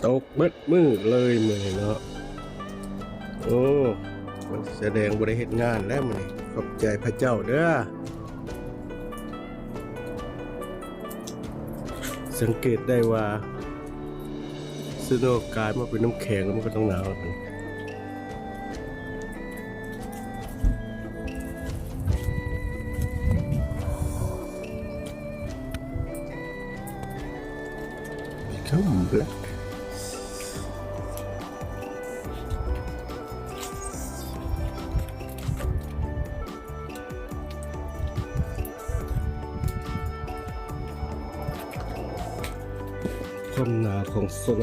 ຕົກເບິດມື້ເລີຍມື້ນີ້ເນາະ. ໂອ້ ສະແດງບໍ່ໄດ້ເຮັດງານແລ້ວມື້ນີ້. ຂອບໃຈພະເຈົ້າເດີ້. ສັງເກດໄດ້ວ່າສະໂນກາຍມາເປັນນ້ຳແຂງ ແລ້ວມັນກໍຕ້ອງໜາວ. Become black. ຄວາມໜາຂອງສະໂນ.